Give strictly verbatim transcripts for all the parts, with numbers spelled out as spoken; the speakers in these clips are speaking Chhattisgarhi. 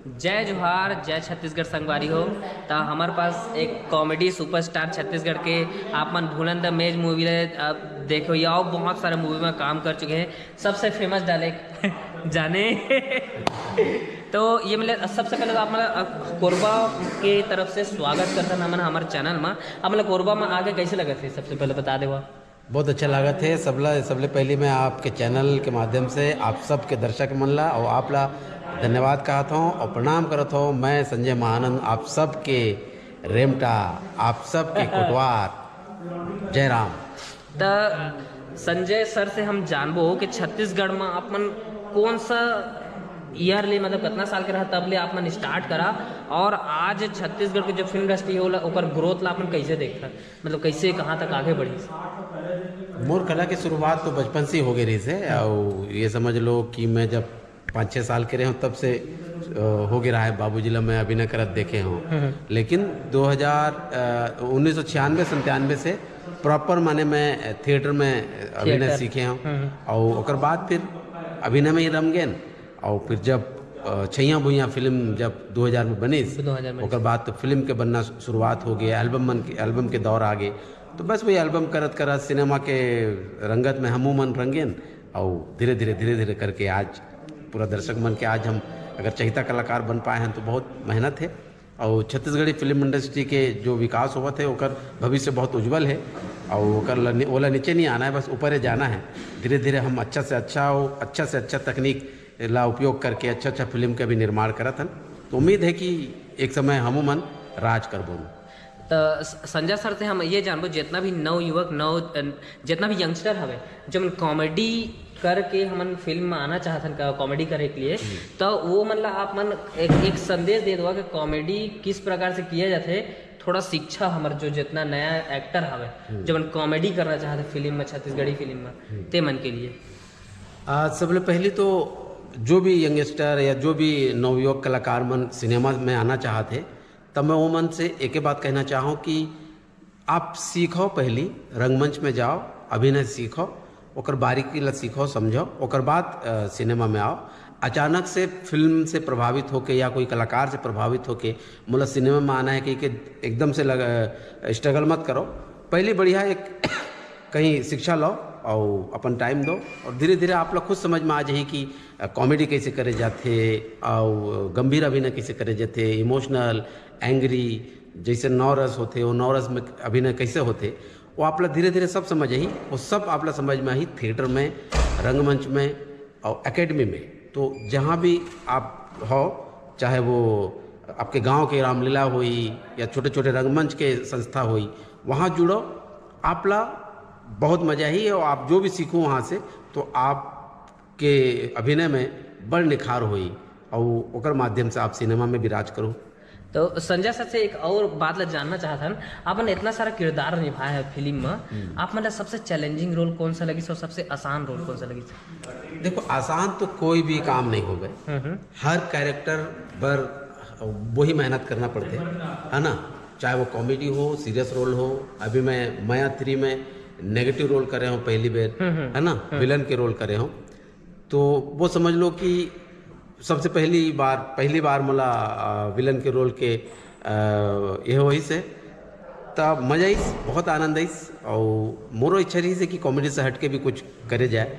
जय जोहार, जय छत्तीसगढ़ संगवारी हो। त हमर पास एक कॉमेडी सुपरस्टार छत्तीसगढ़ के, आप मन भूलन द मेज मूवी ले, अ, देखे हो या अउ बहुत सारे मूवी में काम कर चुके हैं, सबसे फेमस डायलॉग जाने। तो ये मतलब सबसे पहले तो आप मन, अ, कोरबा के तरफ से स्वागत करथन हमन हमर चैनल में। आप मन कोरबा में आके कैसे लगत हे, सबसे पहले बता देवा। बहुत अच्छा लागत हे। सबला सबले पहली मैं आपके चैनल के माध्यम से आप सबके दर्शक मन ला और आप ला धन्यवाद कहत हूँ और प्रणाम करत हूँ। मैं संजय महानंद, आप सबके रेमटा, आप सबके कोटवार। जय राम। त संजय सर से हम जानबो कि छत्तीसगढ़ में आप मन कौन सा ईयर ले, मतलब कितना साल के रहा तब ले आप मन स्टार्ट करा, और आज छत्तीसगढ़ के जो फिल्म इंडस्ट्री होला ओकर ग्रोथ ला आप मन कैसे देखथन, मतलब कैसे कहाँ तक आगे बढ़ी? मोर कला के शुरुआत तो बचपन से ही हो गई रही से। और ये समझ लो कि मैं जब पाँच छः साल के रहे हूँ तब से अ, हो गया रहा है। बाबूजी ला मैं अभिनय करत देखे हूँ। लेकिन दो हज़ार उन्नीस सौ छियानवे संतानवे से प्रॉपर माने मैं थिएटर में अभिनय सीखे हूँ। और ओकर बाद फिर अभिनय में ही रम गेन। और फिर जब अ, छैया भुइया फिल्म जब दो हज़ार में बनिस, दो हज़ार में ओकर बाद तो फिल्म के बनना शुरुआत हो गया, एल्बम मन के, एल्बम के दौर आ गए। तो बस वही एल्बम करत करत सिनेमा के रंगत में हमू मन रंगेन। और धीरे धीरे धीरे धीरे करके आज पूरा दर्शक मन के आज हम अगर चहिता कलाकार बन पाए हैं तो बहुत मेहनत है। और छत्तीसगढ़ी फिल्म इंडस्ट्री के जो विकास होवत है ओकर भविष्य बहुत उज्जवल है। और ओकर ला नि-, ओला नीचे नहीं आना है, बस ऊपर ही जाना है। धीरे धीरे हम अच्छा से अच्छा हो, अच्छा से अच्छा तकनीक ला उपयोग करके अच्छा अच्छा फिल्म के भी निर्माण करत हन। तो उम्मीद है कि एक समय हमू मन राज करबो। त स-, संजय सर से हम ये जानबो, जितना भी नव युवक, नव, अ, जितना भी यंगस्टर हवे, जो मन कॉमेडी करके हमन फिल्म में आना चाहत हन, का-, कॉमेडी करे के लिए, तो वो मन ला आप मन एक, एक संदेश दे दो कि कॉमेडी किस प्रकार से किया जाथे, थोड़ा शिक्षा हमर जो जितना नया एक्टर हवे, जो मन कॉमेडी करना चाहत हे फिल्म में, छत्तीसगढ़ी फिल्म में, ते मन के लिए। आ, सबले पहली तो जो भी यंगस्टर या जो भी नवयुवक कलाकार मन सिनेमा में आना चाहत हे, तब मैं वो मन से एक ही बात कहना चाहूँ कि आप सीखो, पहली रंगमंच में जाओ, अभिनय सीखो, ओकर बारीकी ला सीखो, समझो, ओकर बाद, अ, सिनेमा में आओ। अचानक से फिल्म से प्रभावित होके या कोई कलाकार से प्रभावित होके मोला सिनेमा में आना है कि, कि एकदम से लग, अ, स्ट्रगल मत करो। पहली बढ़िया एक कहीं शिक्षा लो और अपन टाइम दो और धीरे धीरे आप लोग खुद समझ में आ जाही कि, अ, कॉमेडी कैसे करे जाथे और गंभीर अभिनय कैसे करे जाथे, इमोशनल, एंग्री, जैसे नौ रस होथे, वो नौ रस में अभिनय कैसे होथे, वो आप ला धीरे धीरे सब समझ आही। वो सब आप ला समझ में आही थिएटर में, रंगमंच में और एकेडमी में। तो जहाँ भी आप हो, चाहे वो आपके गांव के रामलीला होई या छोटे छोटे रंगमंच के संस्था होई, वहाँ जुड़ो, आप ला बहुत मजा आही। और आप जो भी सीखो वहाँ से, तो आपके अभिनय में बड़ निखार होई और ओकर माध्यम से आप सिनेमा में भी राज करो। तो संजय सर से एक और बात ला जानना चाहत हन, अपन इतना सारा किरदार निभाए हैं फिल्म में, आप मन ला सबसे चैलेंजिंग रोल कौन सा लगिस और सबसे आसान रोल कौन सा लगिस? देखो, आसान तो कोई भी काम नहीं होवे। हम्म, हम्म। हर कैरेक्टर बर वही मेहनत करना पड़थे, है ना? चाहे वो कॉमेडी हो, सीरियस रोल हो। अभी मैं मया थ्री में नेगेटिव रोल करे हूँ पहली बेर, हम्म, हम्म। है ना, हम्म। विलन के रोल करे हूँ। तो वो समझ लो कि सबसे पहली बार, पहली बार मोला, अ, विलन के रोल के, अ, ये होइस हे, तब मजा आइस, बहुत आनंद आइस। और मोरो इच्छा रहिस हे कि कॉमेडी से हट के भी कुछ करे जाए,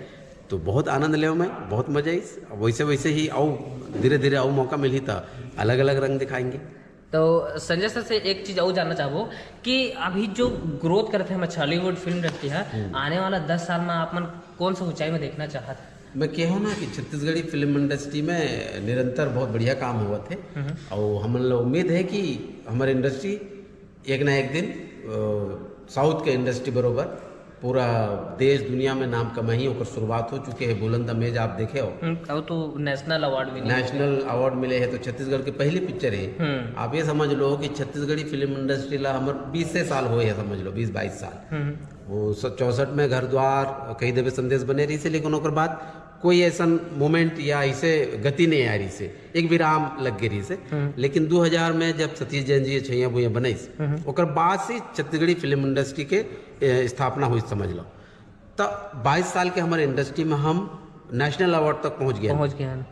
तो बहुत आनंद लेव मैं, बहुत मजा आइस। वैसे वैसे ही अउ धीरे धीरे अउ मौका मिलही त अलग अलग रंग दिखाएंगे। तो संजय सर से एक चीज और जानना चाहबो कि अभी जो ग्रोथ करत हे हमर छॉलीवुड फिल्म इंडस्ट्री है, हम्म। आने वाला दस साल में आप मन कौन सा ऊंचाई में देखना चाहत? मैं कहूँ ना कि छत्तीसगढ़ी फिल्म इंडस्ट्री में निरंतर बहुत बढ़िया काम होवत हे, हम्म। और हमन ला उम्मीद है कि हमर इंडस्ट्री एक ना एक दिन, अ, साउथ के इंडस्ट्री बरोबर पूरा देश दुनिया में नाम कमाही। ओकर शुरुआत हो चुके हे, भूलन द मेज आप देखे हो। हम्म, अब तो नेशनल अवार्ड भी मिले। नेशनल अवार्ड मिले हे, तो छत्तीसगढ़ के पहली पिक्चर हे। हम्म। आप ये समझ लो कि छत्तीसगढ़ी फिल्म इंडस्ट्री ला हमर बीसे साल होए हे, समझ लो बीस बाईस साल। हम्म। वो स-, चौसठ में घर द्वार, कही देवे संदेश बने रहिस हे, लेकिन ओकर बाद कोई ऐसन मोमेंट या ऐसे गति नहीं आ रहिस हे, एक विराम लग गए रहिस हे। हम्म। लेकिन दो हज़ार में जब सतीश जैन जी छैया भुइया बनाइस, हम्म। ओकर बाद से छत्तीसगढ़ी फिल्म इंडस्ट्री के, ए, स्थापना हुई, समझ लो। तो बाईस साल के हमारे इंडस्ट्री में हम नेशनल अवार्ड तक पहुंच गए। पहुंच गए हैं।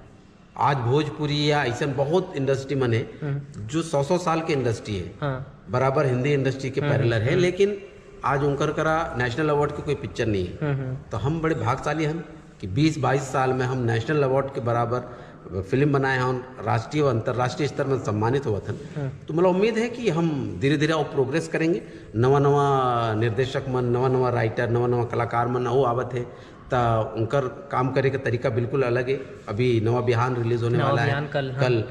आज भोजपुरी या ऐसन बहुत इंडस्ट्री मन हे, हम्म। जो सौ सौ साल के इंडस्ट्री हे, हाँ। बराबर हिंदी इंडस्ट्री के हम्म, पैरेलल हे, हम्म। लेकिन आज उनकर करा नेशनल अवार्ड के कोई पिक्चर नहीं है। हम्म, हम्म। तो हम बड़े भागशाली हन कि बीस बाईस साल में हम नेशनल अवार्ड के बराबर फिल्म बनाए हन, राष्ट्रीय और अंतर्राष्ट्रीय स्तर में सम्मानित होवत हन। हम्म। तो मतलब उम्मीद है कि हम धीरे धीरे और प्रोग्रेस करेंगे। नवा नवा निर्देशक मन, नवा नवा राइटर, नवा नवा कलाकार मन वो आवत है, त उनकर काम करे के तरीका बिल्कुल अलग है। अभी नवा बिहान रिलीज होने नवा वाला है बिहान कल, हाँ। कल।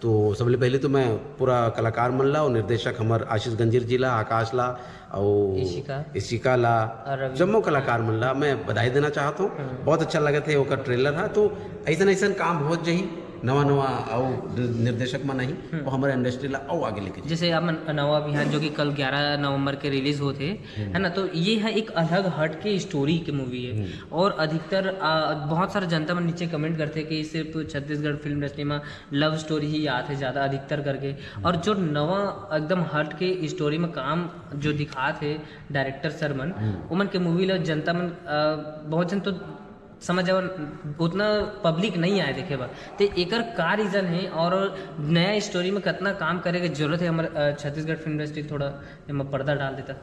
तो सबले पहले तो मैं पूरा कलाकार मन ला और निर्देशक हमर आशीष गंजीर जी ला, आकाश ला और इशिका। इशिका ला, और रवि। जम्मो कलाकार मन ला मैं बधाई देना चाहत हूँ। हम्म। बहुत अच्छा लगत है ओकर ट्रेलर हा। तो ऐसन ऐसन काम होत जही, नवा नवा अउ निर्देशक मन आही, हम्म। वो हमारे इंडस्ट्री ला अउ आगे लेके जाही। जैसे अपन नवा अभियान जो कि कल ग्यारह नवंबर के रिलीज होत हे, हम्म। है ना, तो ये है एक अलग हट के स्टोरी की मूवी है। हम्म। और अधिकतर, आ, बहुत सारे जनता मन नीचे कमेंट करते हैं कि सिर्फ छत्तीसगढ़ फिल्म इंडस्ट्री में लव स्टोरी ही आत है ज़्यादा अधिकतर करके। हम्म। और जो नवा एकदम हट के स्टोरी में काम जो दिखात है डायरेक्टर सर मन, हम्म। उमन के मूवी ला जनता मन, आ, बहुत जन तो समझ जावन, उतना पब्लिक नहीं आए देखे बर। ते एकर का रीजन है और नया स्टोरी में कितना काम करे के जरूरत है हमर, अ, छत्तीसगढ़ फिल्म इंडस्ट्री थोड़ा एमा पर्दा डाल देता?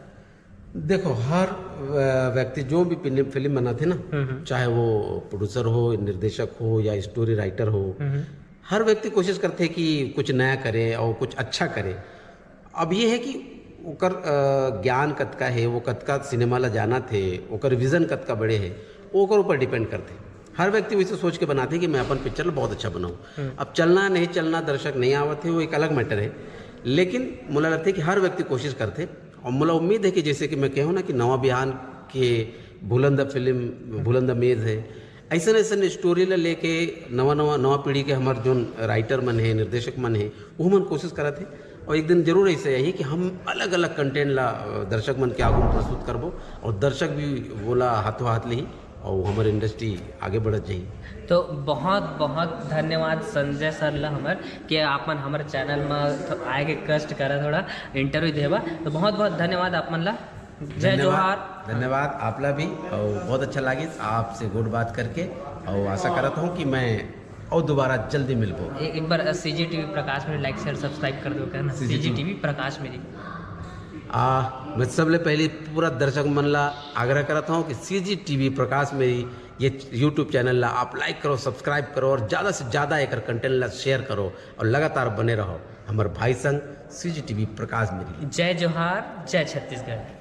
देखो, हर, अ, व्यक्ति जो भी फिल्म, फिल्म बनाथे ना, हम्म, हम्म। चाहे वो प्रोड्यूसर हो, निर्देशक हो या स्टोरी राइटर हो, हम्म, हम्म। हर व्यक्ति कोशिश करथे कि कुछ नया करे और कुछ अच्छा करे। अब ये है कि ओकर, अ, ज्ञान कतका हे, वो कतका सिनेमा ला जानत हे, ओकर विजन कतका बड़े हे, वो ओकर ऊपर डिपेंड करथे। हर व्यक्ति वैसे सोच के बनाथे कि मैं अपन पिक्चर ला बहुत अच्छा बनाऊँ। हम्म। अब चलना नहीं चलना, दर्शक नहीं आवत हे, वो एक अलग मैटर है। लेकिन मोला लगथे कि हर व्यक्ति कोशिश करथे। और मोला उम्मीद है कि जैसे कि मैं कहूँ ना कि नवा बिहान के भूलन द फिल्म, भूलन द मेज है, ऐसन ऐसन स्टोरी ला लेके नवा नवा, नवा पीढ़ी के हमर जोन राइटर मन हे, निर्देशक मन हे, वो मन कोशिश करत हे। और एक दिन जरूर ऐसे आही कि हम अलग अलग कंटेंट ला, अ, दर्शक मन के आगू में प्रस्तुत करबो और दर्शक भी वोला हाथों हाथ लेही और हमर इंडस्ट्री आगे बढ़त जाही। तो बहुत बहुत धन्यवाद संजय सर ला हमर, कि आप मन हमर चैनल में थ-, आए के कष्ट करा, थोड़ा इंटरव्यू देबा। तो बहुत बहुत धन्यवाद आप मन ला। जय धन्यवाद, जोहार। धन्यवाद आप ला भी, और बहुत अच्छा लागिस आपसे गोठ बात करके, और आशा करत हूँ कि मैं और दोबारा जल्दी मिलबो। ए-, एक बार, अ, सीजी टीवी प्रकाश मेरी लाइक, शेयर, सब्सक्राइब कर दो, कहना, सीजी टीवी। सीजी टीवी प्रकाश मेरी। आ, मैं सबले पहले पूरा दर्शक मन ला आग्रह करत हूँ कि सीजी टीवी प्रकाश मेरी ये YouTube चैनल ला आप लाइक करो, सब्सक्राइब करो और ज़्यादा से ज़्यादा एकर कंटेंट ला शेयर करो और लगातार बने रहो हमर भाई संग सीजी टीवी प्रकाश मेरी। जय जोहार, जय छत्तीसगढ़।